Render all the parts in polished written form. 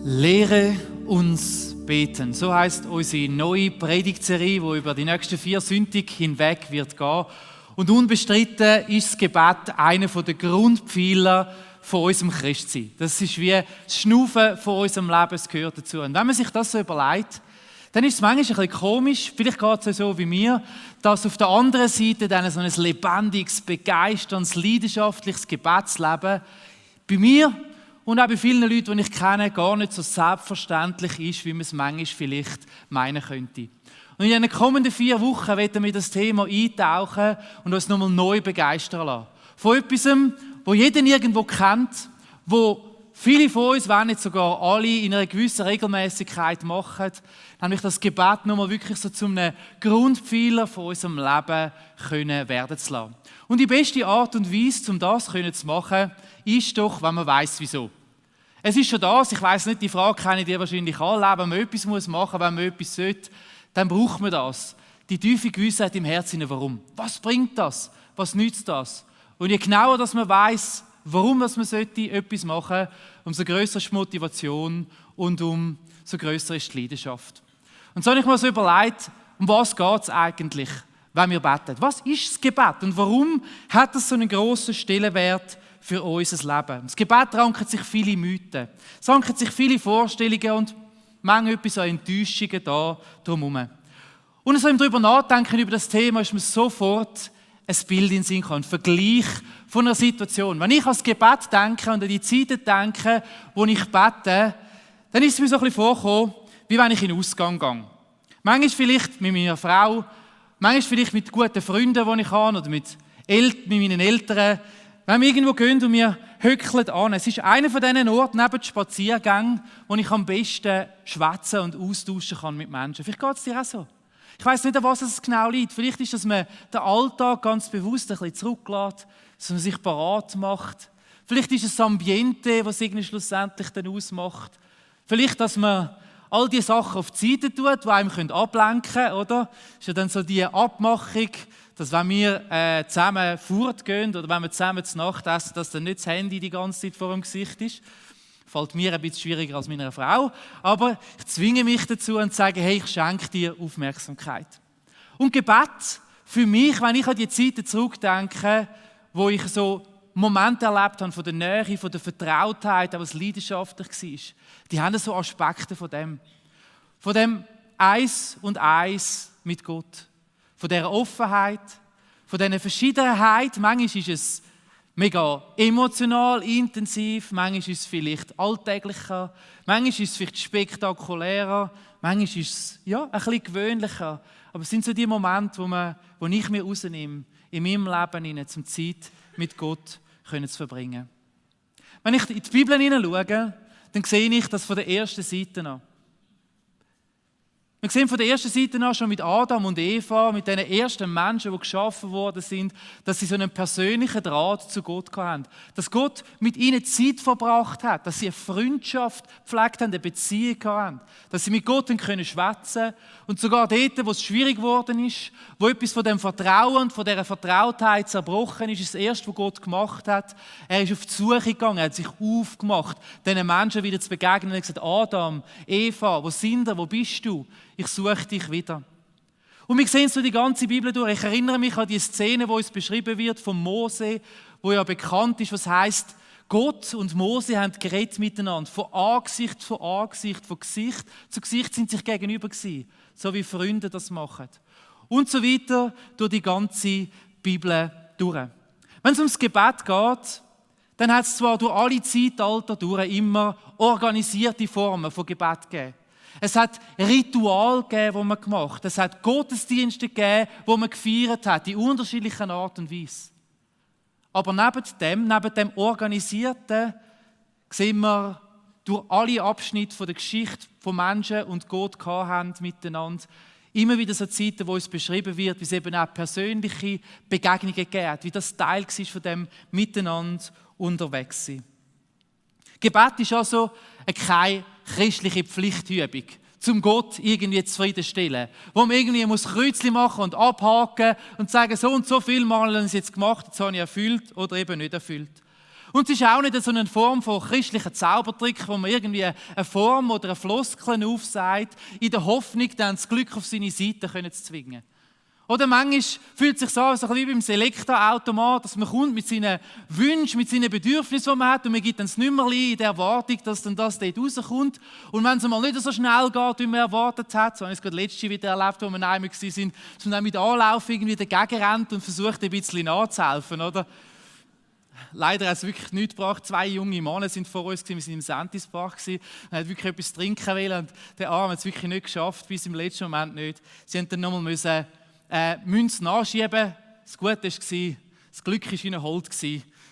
Lehre uns beten. So heisst unsere neue Predigtserie, die über die nächsten 4 Sonntage hinweg wird gehen. Und unbestritten ist das Gebet einer der Grundpfeiler von unserem Christsein. Das ist wie das Schnaufen von unserem Leben, es gehört dazu. Und wenn man sich das so überlegt, dann ist es manchmal ein bisschen komisch, vielleicht geht es so wie mir, dass auf der anderen Seite dann so ein lebendiges, begeisterndes, leidenschaftliches Gebetsleben bei mir und auch bei vielen Leuten, die ich kenne, gar nicht so selbstverständlich ist, wie man es manchmal vielleicht meinen könnte. Und in den kommenden 4 Wochen werden wir das Thema eintauchen und uns nochmal neu begeistern lassen. Von etwas, das jeder irgendwo kennt, wo viele von uns, wenn nicht sogar alle, in einer gewissen Regelmäßigkeit machen, nämlich das Gebet nochmal wirklich so zu einem Grundpfeiler von unserem Leben können werden zu lassen. Und die beste Art und Weise, um das zu machen, ist doch, wenn man weiss, wieso. Es ist schon das, ich weiss nicht, die Frage kennen die wahrscheinlich alle, wenn man etwas machen muss, wenn man etwas sollte, dann braucht man das. Die tiefe Gewissheit im Herzen, warum. Was bringt das? Was nützt das? Und je genauer dass man weiss, warum man etwas machen sollte, umso grösser ist die Motivation und umso grösser ist die Leidenschaft. Und so habe ich mir so überlegt, um was geht es eigentlich, wenn wir beten? Was ist das Gebet und warum hat es so einen grossen Stellenwert für unser Leben? Das Gebet ranken sich viele Mythen, es ranken sich viele Vorstellungen und manchmal etwas an Enttäuschungen da drumherum. Und so im darüber nachdenken über das Thema ist mir sofort ein Bild in den Sinn gekommen, ein Vergleich von einer Situation. Wenn ich an das Gebet denke und an die Zeiten denke, wo ich bete, dann ist es mir so ein bisschen vorgekommen, wie wenn ich in den Ausgang gehe. Manchmal vielleicht mit meiner Frau, manchmal vielleicht mit guten Freunden, die ich habe, oder mit meinen Eltern. Wenn wir irgendwo gehen und wir hückeln an. Es ist einer von diesen Orten neben den Spaziergängen, wo ich am besten schwätzen und austauschen kann mit Menschen. Vielleicht geht es dir auch so. Ich weiss nicht, an was es genau liegt. Vielleicht ist es, dass man den Alltag ganz bewusst ein bisschen zurücklässt, dass man sich parat macht. Vielleicht ist es das Ambiente, was es irgendwie schlussendlich dann ausmacht. Vielleicht, dass man all die Sachen auf die Seite tut, die einem ablenken können, oder? Das ist ja dann so die Abmachung, dass wenn wir zusammen fortgehen oder wenn wir zusammen zu Nacht essen, dass dann nicht das Handy die ganze Zeit vor dem Gesicht ist. Fällt mir ein bisschen schwieriger als meiner Frau, aber ich zwinge mich dazu und sage, hey, ich schenke dir Aufmerksamkeit. Und Gebet für mich, wenn ich an die Zeiten zurückdenke, wo ich so Momente erlebt habe von der Nähe, von der Vertrautheit, auch was leidenschaftlich war, die haben so Aspekte von dem Eins und Eins mit Gott, von dieser Offenheit, von dieser Verschiedenheit. Manchmal ist es mega emotional, intensiv, manchmal ist es vielleicht alltäglicher, manchmal ist es vielleicht spektakulärer, manchmal ist es ein bisschen gewöhnlicher. Aber es sind so die Momente, wo ich mir rausnehme, in meinem Leben zum Zeit mit Gott zu verbringen. Wenn ich in die Bibel hineinschaue, dann sehe ich das von der ersten Seite an. Wir sehen von der ersten Seite an schon mit Adam und Eva, mit den ersten Menschen, die geschaffen worden sind, dass sie so einen persönlichen Draht zu Gott hatten. Dass Gott mit ihnen Zeit verbracht hat, dass sie eine Freundschaft gepflegt haben, eine Beziehung hatten. Dass sie mit Gott schwätzen können. Und sogar dort, wo es schwierig geworden ist, wo etwas von dem Vertrauen und von dieser Vertrautheit zerbrochen ist, ist das Erste, was Gott gemacht hat. Er ist auf die Suche gegangen, er hat sich aufgemacht, diesen Menschen wieder zu begegnen. Er hat gesagt, Adam, Eva, wo sind ihr, wo bist du? Ich suche dich wieder. Und wir sehen es durch die ganze Bibel durch. Ich erinnere mich an die Szene, wo uns beschrieben wird von Mose, wo ja bekannt ist, was heisst, Gott und Mose haben geredet miteinander. Von Angesicht zu Angesicht, von Gesicht zu Gesicht sind sich gegenüber gewesen. So wie Freunde das machen. Und so weiter durch die ganze Bibel durch. Wenn es ums Gebet geht, dann hat es zwar durch alle Zeitalter durch immer organisierte Formen von Gebet gegeben. Es hat Rituale gegeben, die man gemacht hat. Es hat Gottesdienste gegeben, die man gefeiert hat, in unterschiedlichen Art und Weise. Aber neben dem Organisierten, sehen wir durch alle Abschnitte der Geschichte von Menschen und Gott haben miteinander, immer wieder so Zeiten, wo es beschrieben wird, wie es eben auch persönliche Begegnungen gegeben, wie das Teil war von dem Miteinander unterwegs sein. Gebet ist also keine christliche Pflichtübung, um Gott irgendwie zufriedenstellen. Wo man irgendwie Kreuzchen machen und abhaken und sagen, so und so viel Mal habe ich es jetzt gemacht, jetzt habe ich erfüllt oder eben nicht erfüllt. Und es ist auch nicht so eine Form von christlichen Zaubertrick, wo man irgendwie eine Form oder eine Floskel aufsagt, in der Hoffnung, dann das Glück auf seine Seite zu zwingen. Oder manchmal fühlt es sich so an, so ein bisschen wie beim Elektroautomat, dass man kommt mit seinen Wünschen, mit seinen Bedürfnissen, die man hat, und man gibt dann das Nummerchen in der Erwartung, dass dann das dort rauskommt. Und wenn es mal nicht so schnell geht, wie man erwartet hat, so habe ich es gerade letztes Jahr wieder erlebt, wo wir einmal waren, dass man dann mit Anlauf irgendwie dagegen rennt und versucht, ein bisschen nachzuhelfen, oder? Leider hat es wirklich nichts gebracht. 2 junge Männer sind vor uns, wir waren im Sentispark und haben wirklich etwas trinken wollen. Und der Arm hat es wirklich nicht geschafft, bis im letzten Moment nicht. Sie mussten dann nochmal Münze nachschieben. Das Gute war, das Glück war ihnen hold. Es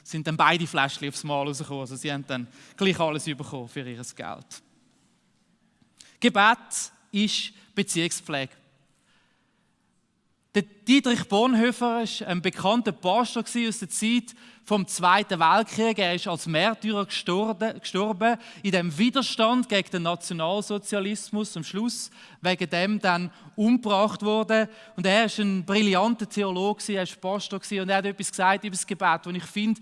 sind dann beide Fläschchen aufs Mal rausgekommen. Also sie haben dann gleich alles bekommen für ihr Geld. Gebet ist Beziehungspflege. Der Dietrich Bonhoeffer war ein bekannter Pastor aus der Zeit vom Zweiten Weltkrieg. Er ist als Märtyrer gestorben in dem Widerstand gegen den Nationalsozialismus. Am Schluss wegen dem dann umgebracht worden. Und er ist ein brillanter Theologe, er war Pastor und er hat etwas gesagt über das Gebet, und ich finde,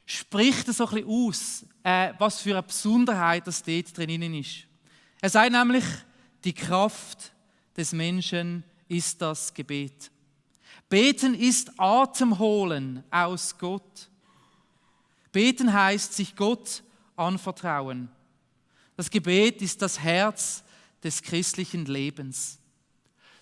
spricht so ein bisschen aus, was für eine Besonderheit das dort drin ist. Er sagt nämlich, die Kraft des Menschen ist das Gebet. Beten ist Atem holen aus Gott. Beten heißt sich Gott anvertrauen. Das Gebet ist das Herz des christlichen Lebens.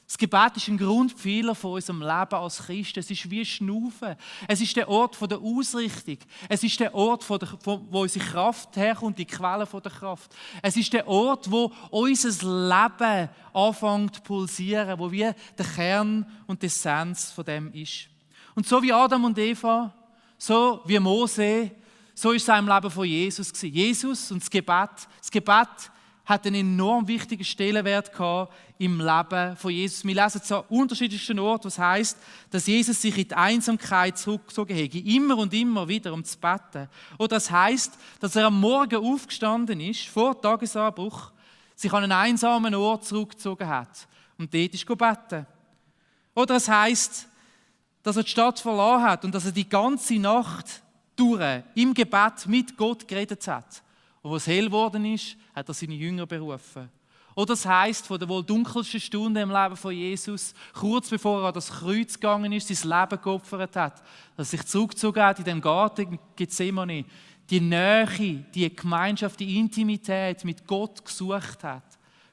Das Gebet ist ein Grundpfeiler von unserem Leben als Christen. Es ist wie Schnaufen. Es ist der Ort der Ausrichtung. Es ist der Ort, wo unsere Kraft herkommt, die Quelle der Kraft. Es ist der Ort, wo unser Leben anfängt zu pulsieren, wo wie der Kern und die Essenz von dem ist. Und so wie Adam und Eva, so wie Mose, so ist es auch im Leben von Jesus gewesen. Jesus und das Gebet. Das Gebet hat einen enorm wichtigen Stellenwert gehabt im Leben von Jesus. Wir lesen zu unterschiedlichsten Orten, was heisst, dass Jesus sich in die Einsamkeit zurückgezogen hätte, immer und immer wieder, um zu beten. Oder das heisst, dass er am Morgen aufgestanden ist, vor Tagesanbruch, sich an einen einsamen Ort zurückgezogen hat und dort ist beten. Oder es heisst, dass er die Stadt verlassen hat und dass er die ganze Nacht durch im Gebet mit Gott geredet hat. Und als es hell geworden ist, hat er seine Jünger berufen. Oder das heisst, von der wohl dunkelsten Stunde im Leben von Jesus, kurz bevor er an das Kreuz gegangen ist, sein Leben geopfert hat, dass er sich zurückgezogen hat in dem Garten Gethsemane, die Nähe, die Gemeinschaft, die Intimität mit Gott gesucht hat.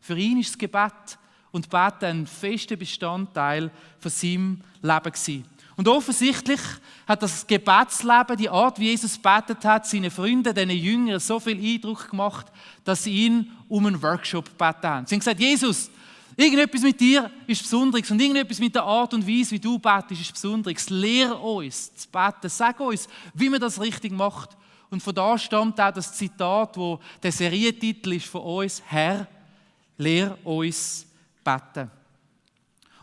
Für ihn ist das Gebet und Beten ein fester Bestandteil von seinem Leben gewesen. Und offensichtlich hat das Gebetsleben, die Art, wie Jesus betet hat, seinen Freunden, diesen Jüngern so viel Eindruck gemacht, dass sie ihn um einen Workshop gebeten haben. Sie haben gesagt, Jesus, irgendetwas mit dir ist Besonderes und irgendetwas mit der Art und Weise, wie du betest, ist Besonderes. Lehr uns zu beten, sag uns, wie man das richtig macht. Und von da stammt auch das Zitat, wo der Serientitel ist von uns, Herr, lehr uns beten.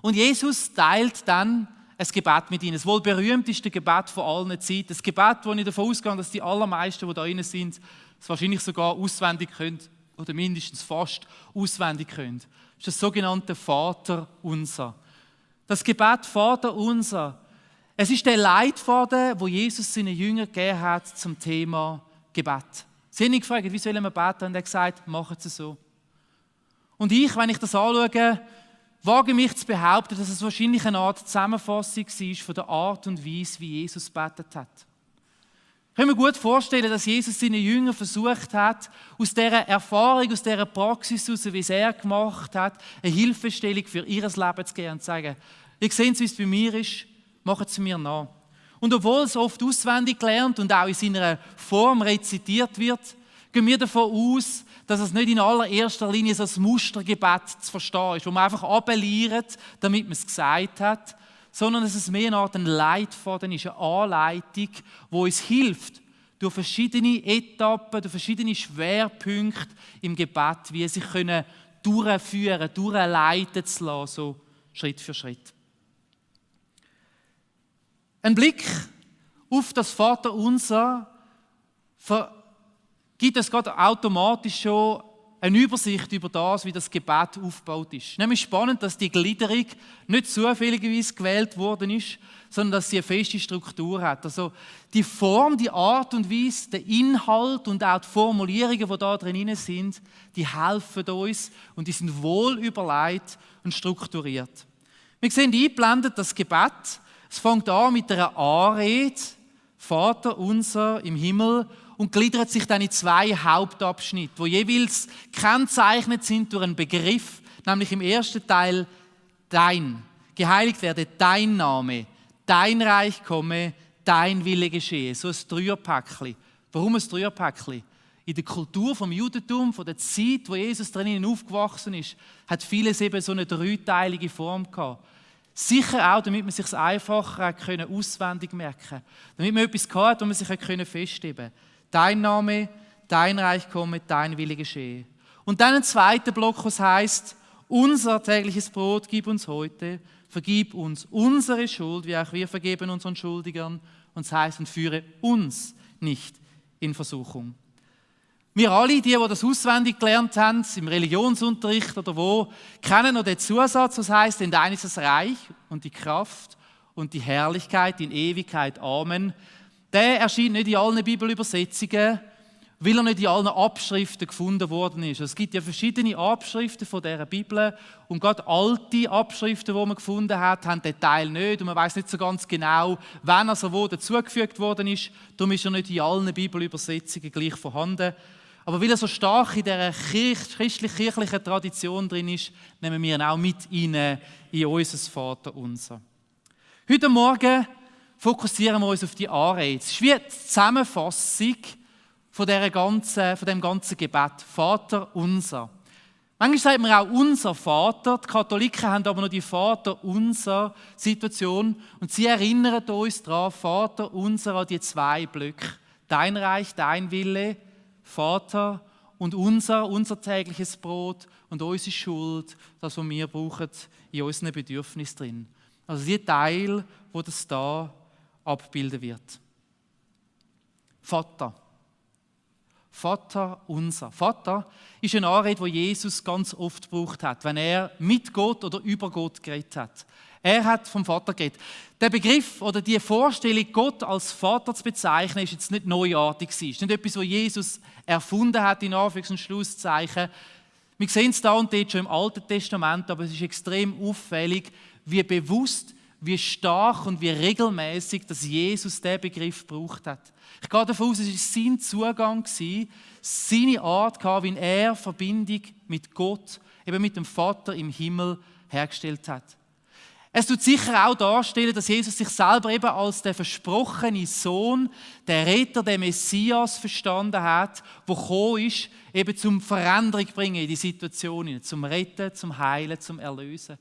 Und Jesus teilt dann ein Gebet mit ihnen. Das wohl berühmteste Gebet von allen Zeiten. Das Gebet, wo ich davon ausgehe, dass die allermeisten, die da drin sind, es wahrscheinlich sogar auswendig können oder mindestens fast auswendig können. Das ist das sogenannte Vater Unser. Das Gebet Vater Unser, es ist der Leitfaden, wo Jesus seinen Jüngern gegeben hat zum Thema Gebet. Sie haben ihn gefragt, wie sollen wir beten? Und er hat gesagt, machen Sie so. Und ich, wenn ich das anschaue, wage mich zu behaupten, dass es wahrscheinlich eine Art Zusammenfassung war von der Art und Weise, wie Jesus betet hat. Ich kann mir gut vorstellen, dass Jesus seinen Jüngern versucht hat, aus dieser Erfahrung, aus dieser Praxis heraus, wie es er gemacht hat, eine Hilfestellung für ihr Leben zu geben und zu sagen, ihr seht, wie es bei mir ist, macht es mir nach. Und obwohl es oft auswendig gelernt und auch in seiner Form rezitiert wird, gehen wir davon aus, dass es nicht in allererster Linie so ein Mustergebet zu verstehen ist, wo man einfach abeliert, damit man es gesagt hat, sondern dass es mehr eine Art Leitfaden ist, eine Anleitung, die uns hilft, durch verschiedene Etappen, durch verschiedene Schwerpunkte im Gebet, wie sie sich durchführen, durchleiten zu lassen, so Schritt für Schritt. Ein Blick auf das Vaterunser gibt es gerade automatisch schon eine Übersicht über das, wie das Gebet aufgebaut ist. Nämlich spannend, dass die Gliederung nicht zufälligerweise gewählt worden ist, sondern dass sie eine feste Struktur hat. Also die Form, die Art und Weise, der Inhalt und auch die Formulierungen, die da drin sind, die helfen uns und die sind wohl überlegt und strukturiert. Wir sehen eingeblendet das Gebet. Es fängt an mit einer Anrede, Vater unser im Himmel, und gliedert sich dann in 2 Hauptabschnitte, die jeweils gekennzeichnet sind durch einen Begriff, nämlich im ersten Teil dein. Geheiligt werde dein Name, dein Reich komme, dein Wille geschehe. So ein Dreierpäckchen. Warum ein Dreierpäckchen? In der Kultur vom Judentum, von der Zeit, wo Jesus drinnen aufgewachsen ist, hat vieles eben so eine dreiteilige Form gehabt. Sicher auch, damit man sich es einfacher auswendig merken konnte. Damit man etwas hatte, das man sich festheben konnte. Dein Name, dein Reich komme, dein Wille geschehe. Und dann ein zweiter Block, was heisst, unser tägliches Brot gib uns heute, vergib uns unsere Schuld, wie auch wir vergeben unseren Schuldigern. Und es heisst, und führe uns nicht in Versuchung. Wir alle, die das auswendig gelernt haben, im Religionsunterricht oder wo, kennen noch den Zusatz, das heisst, denn dein ist das Reich und die Kraft und die Herrlichkeit in Ewigkeit. Amen. Der erscheint nicht in allen Bibelübersetzungen, weil er nicht in allen Abschriften gefunden worden ist. Es gibt ja verschiedene Abschriften von dieser Bibel und gerade alte Abschriften, die man gefunden hat, haben den Teil nicht und man weiß nicht so ganz genau, wann er wo dazugefügt worden ist. Darum ist er nicht in allen Bibelübersetzungen gleich vorhanden. Aber weil er so stark in dieser christlich-kirchlichen Tradition drin ist, nehmen wir ihn auch mit in unser Vaterunser. Heute Morgen fokussieren wir uns auf die Anrede. Es ist wie eine Zusammenfassung von dem ganzen Gebet. Vater unser. Manchmal sagt man auch unser Vater. Die Katholiken haben aber noch die Vater unser Situation. Und sie erinnern uns daran, Vater unser, an die 2 Blöcke. Dein Reich, dein Wille, Vater, und unser tägliches Brot und unsere Schuld, das, was wir brauchen, in unseren Bedürfnissen drin. Also die Teil, wo das da abbilden wird. Vater. Vater unser. Vater ist eine Anrede, die Jesus ganz oft gebraucht hat, wenn er mit Gott oder über Gott geredet hat. Er hat vom Vater geredet. Der Begriff oder die Vorstellung, Gott als Vater zu bezeichnen, ist jetzt nicht neuartig. Es ist nicht etwas, was Jesus erfunden hat, in Anführungs- und Schlusszeichen. Wir sehen es da und dort schon im Alten Testament, aber es ist extrem auffällig, wie bewusst, wie stark und wie regelmäßig, dass Jesus diesen Begriff gebraucht hat. Ich gehe davon aus, es war sein Zugang, seine Art, wie er Verbindung mit Gott, eben mit dem Vater im Himmel hergestellt hat. Es tut sicher auch darstellen, dass Jesus sich selber eben als der versprochene Sohn, der Retter, der Messias verstanden hat, der gekommen ist, eben zum Veränderung bringen in die Situationen, zum Retten, zum Heilen, zum Erlösen.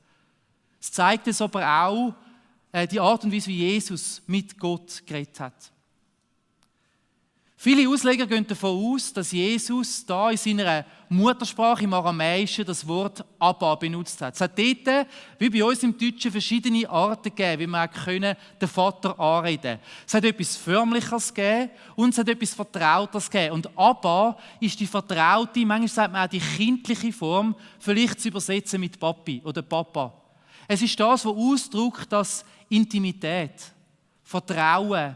Es zeigt es aber auch die Art und Weise, wie Jesus mit Gott geredet hat. Viele Ausleger gehen davon aus, dass Jesus da in seiner Muttersprache im Aramäischen das Wort Abba benutzt hat. Es hat dort, wie bei uns im Deutschen, verschiedene Arten gegeben, wie wir den Vater anreden können. Es hat etwas Förmlicheres gegeben und es hat etwas Vertrauteres gegeben. Und Abba ist die vertraute, manchmal sagt man auch die kindliche Form, vielleicht zu übersetzen mit Papi oder Papa. Es ist das, was ausdrückt, dass Intimität, Vertrauen,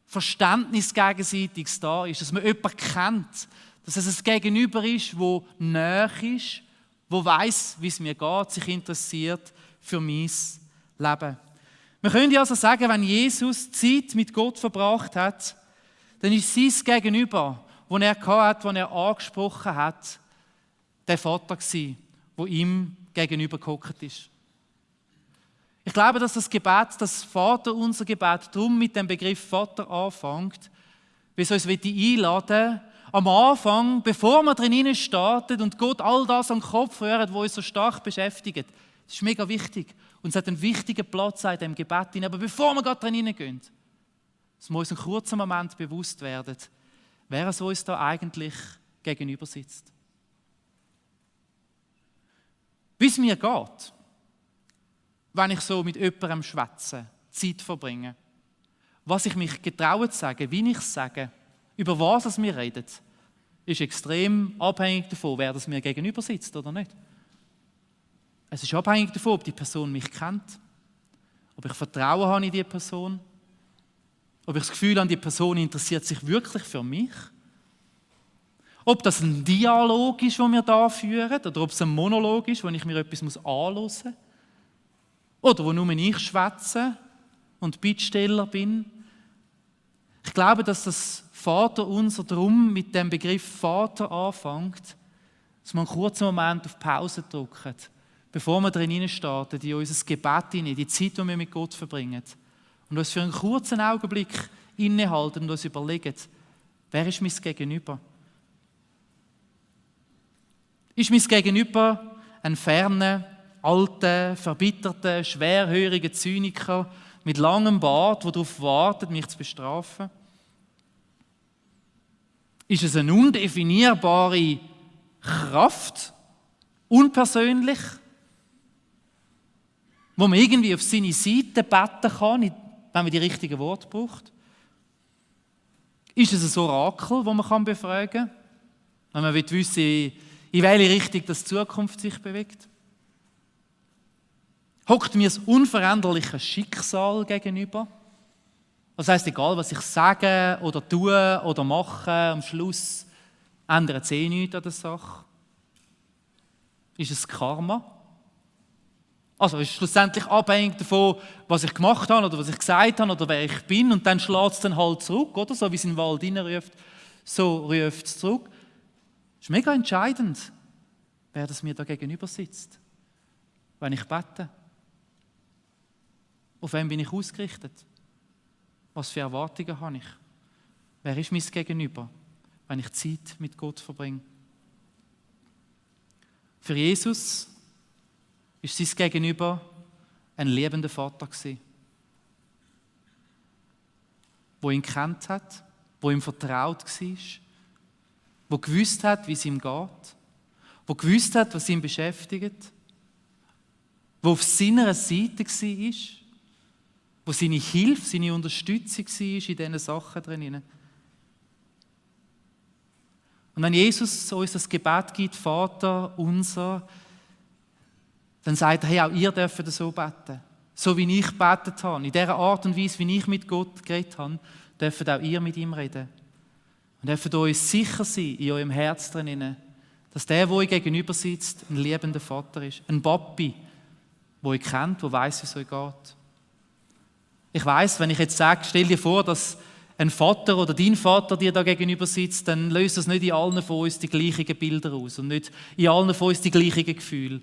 Verständnis gegenseitiges da ist, dass man jemanden kennt, dass es ein Gegenüber ist, das nahe ist, das weiss, wie es mir geht, sich interessiert für mein Leben. Wir können also sagen, wenn Jesus Zeit mit Gott verbracht hat, dann ist sein Gegenüber, das er hatte, das er angesprochen hat, der Vater gewesen, der ihm gegenüber gehockt ist. Ich glaube, dass das Gebet, das Vater unser Gebet, darum mit dem Begriff Vater anfängt, wie es uns einladen, am Anfang, bevor wir drinnen starten und Gott all das am Kopf hören, was uns so stark beschäftigt. Das ist mega wichtig und es hat einen wichtigen Platz in diesem Gebet. Aber bevor wir gerade drinnen gehen, dass wir uns einen kurzen Moment bewusst werden, wer es uns da eigentlich gegenüber sitzt. Wie es mir geht, wenn ich so mit jemandem schwätze, Zeit verbringe, was ich mich getraue zu sagen, wie ich es sage, über was wir reden, ist extrem abhängig davon, wer das mir gegenüber sitzt oder nicht. Es ist abhängig davon, ob die Person mich kennt, ob ich Vertrauen habe in die Person, ob ich das Gefühl habe, die Person interessiert sich wirklich für mich, ob das ein Dialog ist, den wir da führen, oder ob es ein Monolog ist, wo ich mir etwas anhören muss, oder wo nur ich schwätze und Bittsteller bin. Ich glaube, dass das Vaterunser drum mit dem Begriff Vater anfängt, dass man einen kurzen Moment auf Pause drückt, bevor wir drin starten, in unser Gebet hinein, die Zeit, die wir mit Gott verbringen. Und uns für einen kurzen Augenblick innehalten und uns überlegen, wer ist mein Gegenüber? Ist mein Gegenüber ein ferner, alter, verbitterter, schwerhöriger Zyniker mit langem Bart, der darauf wartet, mich zu bestrafen? Ist es eine undefinierbare Kraft, unpersönlich, wo man irgendwie auf seine Seite beten kann, wenn man die richtigen Worte braucht? Ist es ein Orakel, das man befragen kann, wenn man wissen will, in welche Richtung die Zukunft sich bewegt? Hockt mir das unveränderliche Schicksal gegenüber? Das heisst, egal was ich sage oder tue oder mache, am Schluss ändert es nichts an der Sache. Ist es Karma? Also ist es schlussendlich abhängig davon, was ich gemacht habe oder was ich gesagt habe oder wer ich bin, und dann schlägt es dann halt zurück, oder? So wie es in den Wald hineinruft, so ruft es zurück. Es ist mega entscheidend, wer das mir da gegenüber sitzt, wenn ich bete. Auf wen bin ich ausgerichtet? Was für Erwartungen habe ich? Wer ist mein Gegenüber, wenn ich Zeit mit Gott verbringe? Für Jesus ist sein Gegenüber ein liebender Vater gewesen, der ihn kennt hat, der ihm vertraut war, der gewusst hat, wie es ihm geht, der gewusst hat, was ihn beschäftigt, der auf seiner Seite war, wo seine Hilfe, seine Unterstützung war in diesen Sachen drin. Und wenn Jesus uns das Gebet gibt, Vater unser, dann sagt er, hey, auch ihr dürft so beten. So wie ich gebetet habe, in dieser Art und Weise, wie ich mit Gott geredet habe, dürft auch ihr mit ihm reden. Und dürft euch sicher sein in eurem Herz drin, dass der euch gegenüber sitzt, ein liebender Vater ist. Ein Papi, der euch kennt, der weiss, wie es euch geht. Ich weiss, wenn ich jetzt sage, stell dir vor, dass ein Vater oder dein Vater dir da gegenüber sitzt, dann löst das nicht in allen von uns die gleichen Bilder aus und nicht in allen von uns die gleichen Gefühle.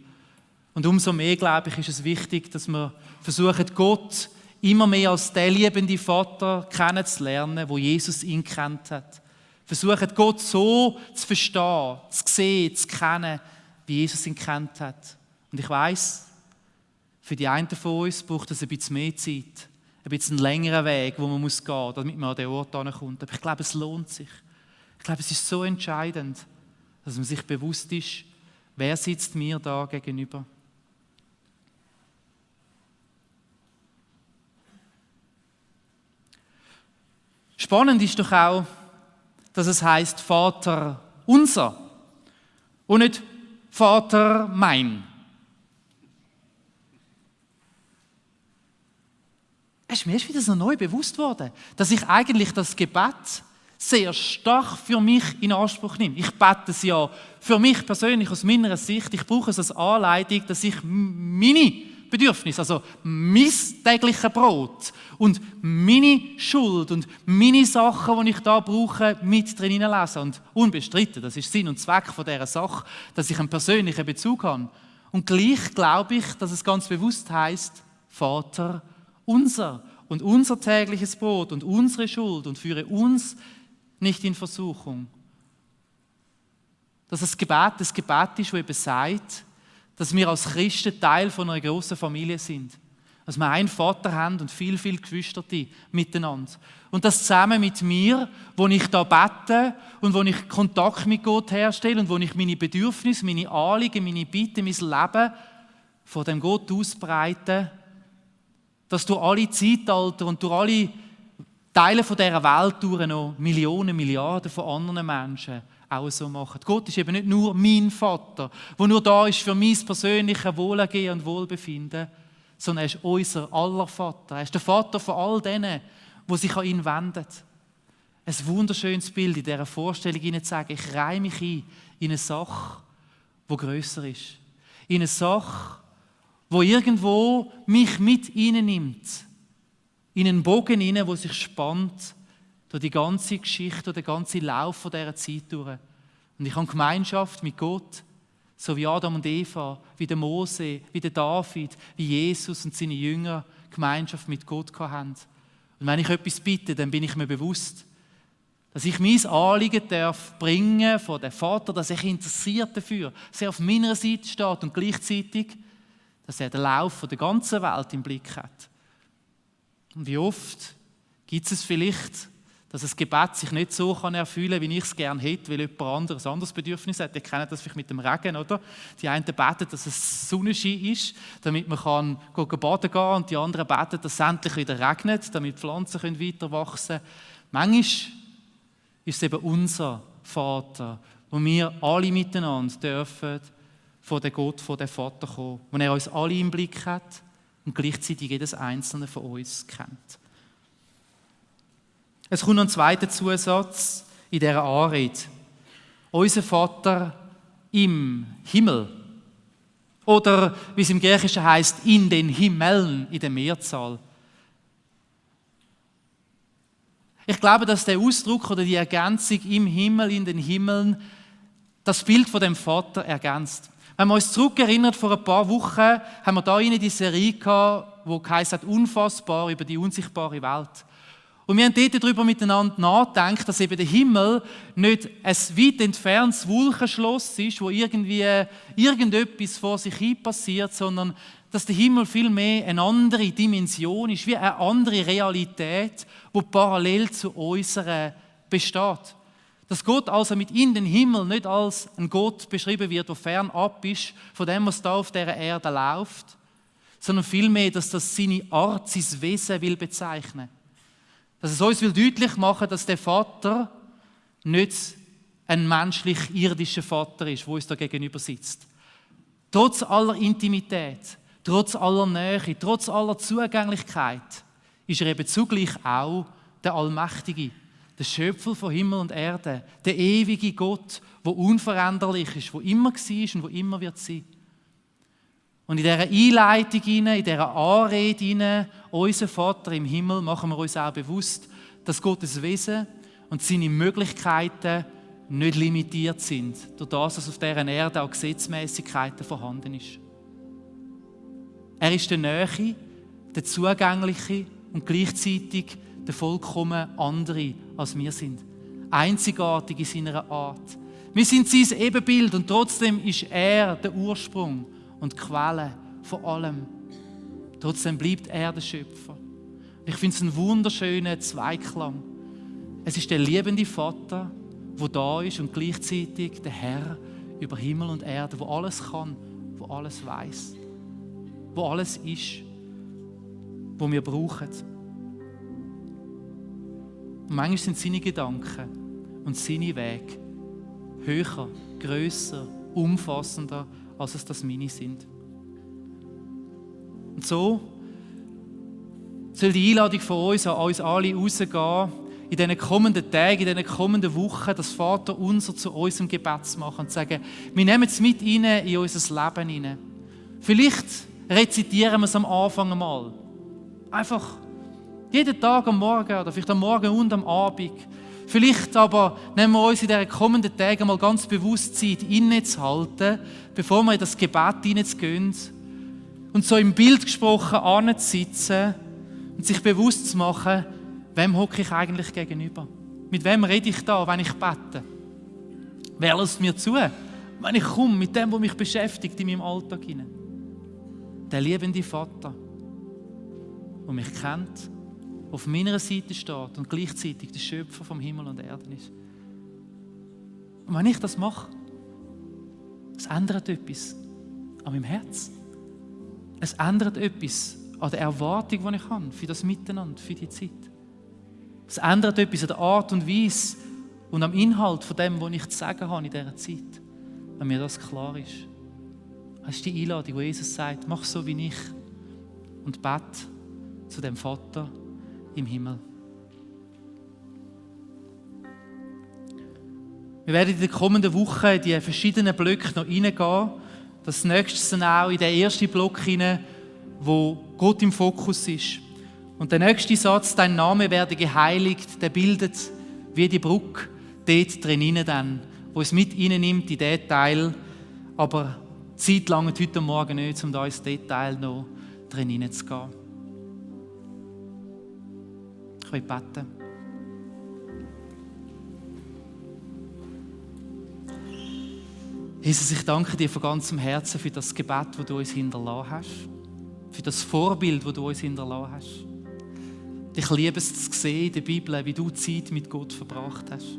Und umso mehr, glaube ich, ist es wichtig, dass wir versuchen, Gott immer mehr als den liebenden Vater kennenzulernen, wo Jesus ihn kennt hat. Versuchen, Gott so zu verstehen, zu sehen, zu kennen, wie Jesus ihn kennt hat. Und ich weiss, für die einen von uns braucht es ein bisschen mehr Zeit, ein bisschen einen längeren Weg, wo man gehen muss, damit man an den Ort kommt. Aber ich glaube, es lohnt sich. Ich glaube, es ist so entscheidend, dass man sich bewusst ist, wer sitzt mir da gegenüber. Spannend ist doch auch, dass es heißt Vater unser und nicht Vater mein. Es ist mir erst wieder so neu bewusst worden, dass ich eigentlich das Gebet sehr stark für mich in Anspruch nehme. Ich bete es ja für mich persönlich aus meiner Sicht. Ich brauche es als Anleitung, dass ich meine Bedürfnisse, also mein tägliches Brot und meine Schuld und meine Sachen, die ich da brauche, mit drin lese. Und unbestritten, das ist Sinn und Zweck von dieser Sache, dass ich einen persönlichen Bezug habe. Und gleich glaube ich, dass es ganz bewusst heisst, Vater unser und unser tägliches Brot und unsere Schuld und führe uns nicht in Versuchung. Dass das Gebet ist, das eben sagt, dass wir als Christen Teil von einer grossen Familie sind. Dass wir einen Vater haben und viel Geschwister miteinander. Und das zusammen mit mir, wo ich da bete und wo ich Kontakt mit Gott herstelle und wo ich meine Bedürfnisse, meine Anliegen, meine Bitten, mein Leben von dem Gott ausbreite, dass durch alle Zeitalter und durch alle Teile von dieser Welt durch noch Millionen, Milliarden von anderen Menschen auch so machen. Gott ist eben nicht nur mein Vater, der nur da ist für mein persönliches Wohlergehen und Wohlbefinden, sondern er ist unser aller Vater. Er ist der Vater von all denen, die sich an ihn wenden. Ein wunderschönes Bild in dieser Vorstellung, ihnen zu sagen, ich reihe mich ein in eine Sache, die grösser ist. In eine Sache, die irgendwo mich mit nimmt. In einen Bogen hinein, der sich spannt durch die ganze Geschichte, durch den ganzen Lauf dieser Zeit durch. Und ich habe Gemeinschaft mit Gott, so wie Adam und Eva, wie der Mose, wie der David, wie Jesus und seine Jünger Gemeinschaft mit Gott hatten. Und wenn ich etwas bitte, dann bin ich mir bewusst, dass ich mein Anliegen darf bringen von dem Vater, dass er interessiert dafür, dass er auf meiner Seite steht und gleichzeitig, dass er den Lauf der ganzen Welt im Blick hat. Und wie oft gibt es vielleicht, dass ein Gebet sich nicht so erfüllen kann, wie ich es gerne hätte, weil jemand anderes ein anderes Bedürfnis hat. Ihr kennt das vielleicht mit dem Regen, oder? Die einen beten, dass es Sonnenschein ist, damit man baden gehen kann, und die anderen beten, dass es endlich wieder regnet, damit Pflanzen weiter wachsen können. Manchmal ist es eben unser Vater, wo wir alle miteinander dürfen von dem Gott, von dem Vater kommen, wo er uns alle im Blick hat und gleichzeitig jedes einzelne von uns kennt. Es kommt noch ein zweiter Zusatz in dieser Anrede. Unser Vater im Himmel. Oder, wie es im Griechischen heißt, in den Himmeln, in der Mehrzahl. Ich glaube, dass der Ausdruck oder die Ergänzung im Himmel, in den Himmeln, das Bild von dem Vater ergänzt. Wenn wir uns zurückerinnern, vor ein paar Wochen haben wir da die Serie gehabt, die geheißen hat, unfassbar über die unsichtbare Welt. Und wir haben dort darüber miteinander nachgedacht, dass eben der Himmel nicht ein weit entferntes Wolkenschloss ist, wo irgendwie irgendetwas vor sich hin passiert, sondern dass der Himmel vielmehr eine andere Dimension ist, wie eine andere Realität, die parallel zu unserer besteht. Dass Gott also mit in den Himmel nicht als ein Gott beschrieben wird, der fernab ist von dem, was da auf dieser Erde läuft, sondern vielmehr, dass das seine Art, sein Wesen will bezeichnen. Dass es uns deutlich machen will, dass der Vater nicht ein menschlich-irdischer Vater ist, der uns da gegenüber sitzt. Trotz aller Intimität, trotz aller Nähe, trotz aller Zugänglichkeit ist er eben zugleich auch der Allmächtige, der Schöpfer von Himmel und Erde, der ewige Gott, der unveränderlich ist, der immer war und der immer wird sein. Und in dieser Einleitung, in dieser Anrede, unser Vater im Himmel, machen wir uns auch bewusst, dass Gottes Wesen und seine Möglichkeiten nicht limitiert sind, durch das, dass auf dieser Erde auch Gesetzmäßigkeiten vorhanden ist. Er ist der Nähe, der Zugängliche und gleichzeitig der vollkommen andere, als wir sind. Einzigartig in seiner Art. Wir sind sein Ebenbild und trotzdem ist er der Ursprung und die Quelle von allem. Trotzdem bleibt er der Schöpfer. Ich finde es einen wunderschönen Zweiklang. Es ist der liebende Vater, der da ist und gleichzeitig der Herr über Himmel und Erde, der alles kann, der alles weiß, der alles ist, was wir brauchen. Und manchmal sind seine Gedanken und seine Wege höher, grösser, umfassender, als es das meine sind. Und so soll die Einladung von uns an uns alle rausgehen, in diesen kommenden Tagen, in diesen kommenden Wochen, das Vaterunser zu unserem Gebet zu machen und zu sagen, wir nehmen es mit rein in unser Leben hinein. Vielleicht rezitieren wir es am Anfang einmal. Einfach jeden Tag am Morgen oder vielleicht am Morgen und am Abend. Vielleicht aber nehmen wir uns in diesen kommenden Tagen mal ganz bewusst Zeit, innezuhalten, bevor wir in das Gebet hineinzugehen und so im Bild gesprochen anzusitzen und sich bewusst zu machen, wem hocke ich eigentlich gegenüber? Mit wem rede ich da, wenn ich bete? Wer lässt mir zu, wenn ich komme mit dem, was mich beschäftigt in meinem Alltag hinein? Der liebende Vater, der mich kennt, auf meiner Seite steht und gleichzeitig der Schöpfer vom Himmel und Erde ist. Und wenn ich das mache, es ändert etwas an meinem Herz. Es ändert etwas an der Erwartung, die ich habe für das Miteinander, für die Zeit. Es ändert etwas an der Art und Weise, und am Inhalt von dem, was ich zu sagen habe in dieser Zeit, wenn mir das klar ist. Das ist die Einladung, wo Jesus sagt, mach so wie ich und bete zu dem Vater im Himmel. Wir werden in den kommenden Wochen in die verschiedenen Blöcke noch reingehen. Das nächste dann auch in den ersten Block hinein, wo Gott im Fokus ist. Und der nächste Satz, dein Name werde geheiligt, der bildet wie die Brücke dort drin dann, wo es mit nimmt in diesen Teil, aber die Zeit langt heute Morgen nicht, um da ins Detail noch drin zu gehen. Ich will beten. Jesus, ich danke dir von ganzem Herzen für das Gebet, das du uns hinterlassen hast. Für das Vorbild, das du uns hinterlassen hast. Ich liebe es zu sehen in der Bibel, wie du Zeit mit Gott verbracht hast.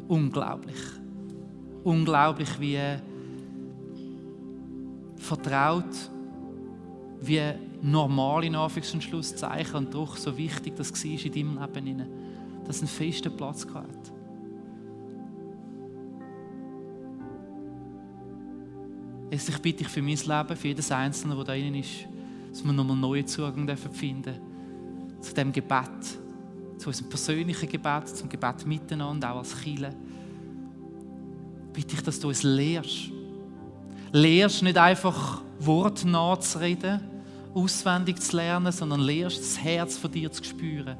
Unglaublich. Unglaublich, wie vertraut, wie normal in Anführungs- und Schlusszeichen und doch so wichtig das war in deinem Leben, dass es einen festen Platz hat. Ich bitte dich für mein Leben, für jedes Einzelne, der da drin ist, dass wir nochmal neuen Zugang finden dürfen zu diesem Gebet, zu unserem persönlichen Gebet, zum Gebet miteinander, auch als Kirche. Bitte ich, dass du uns lehrst. Lehrst nicht einfach Worte nachzureden, auswendig zu lernen, sondern lehrst das Herz von dir zu spüren.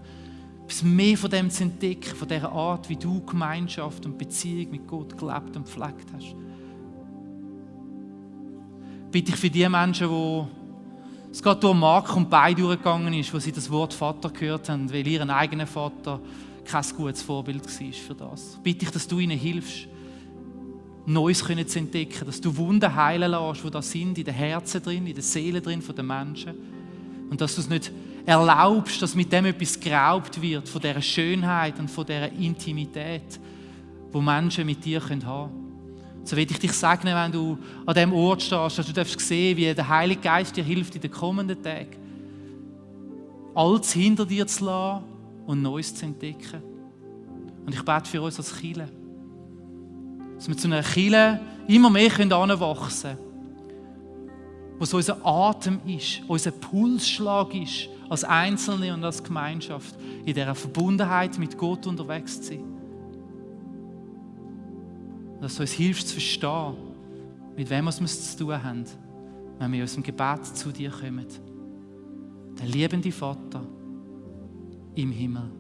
Etwas mehr von dem zu entdecken, von dieser Art, wie du Gemeinschaft und Beziehung mit Gott gelebt und gepflegt hast. Bitte ich für die Menschen, die es gerade durch Mark und Bein durchgegangen ist, wo sie das Wort Vater gehört haben, weil ihr eigener Vater kein gutes Vorbild war für das. Bitte ich, dass du ihnen hilfst, Neues zu entdecken, dass du Wunden heilen lässt, die da sind, in den Herzen drin, in den Seelen drin von den Menschen. Und dass du es nicht erlaubst, dass mit dem etwas geraubt wird, von dieser Schönheit und von dieser Intimität, die Menschen mit dir haben können. So will ich dich segnen, wenn du an diesem Ort stehst, dass du darfst sehen, wie der Heilige Geist dir hilft in den kommenden Tagen, Altes hinter dir zu lassen und Neues zu entdecken. Und ich bete für uns als Kirche, dass wir zu einer Kirche immer mehr heranwachsen können, wo so unser Atem ist, unser Pulsschlag ist, als Einzelne und als Gemeinschaft, in dieser Verbundenheit mit Gott unterwegs zu sein. Dass du uns hilfst zu verstehen, mit wem wir es zu tun haben, wenn wir in unserem Gebet zu dir kommen. Der liebende Vater im Himmel.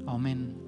Amen.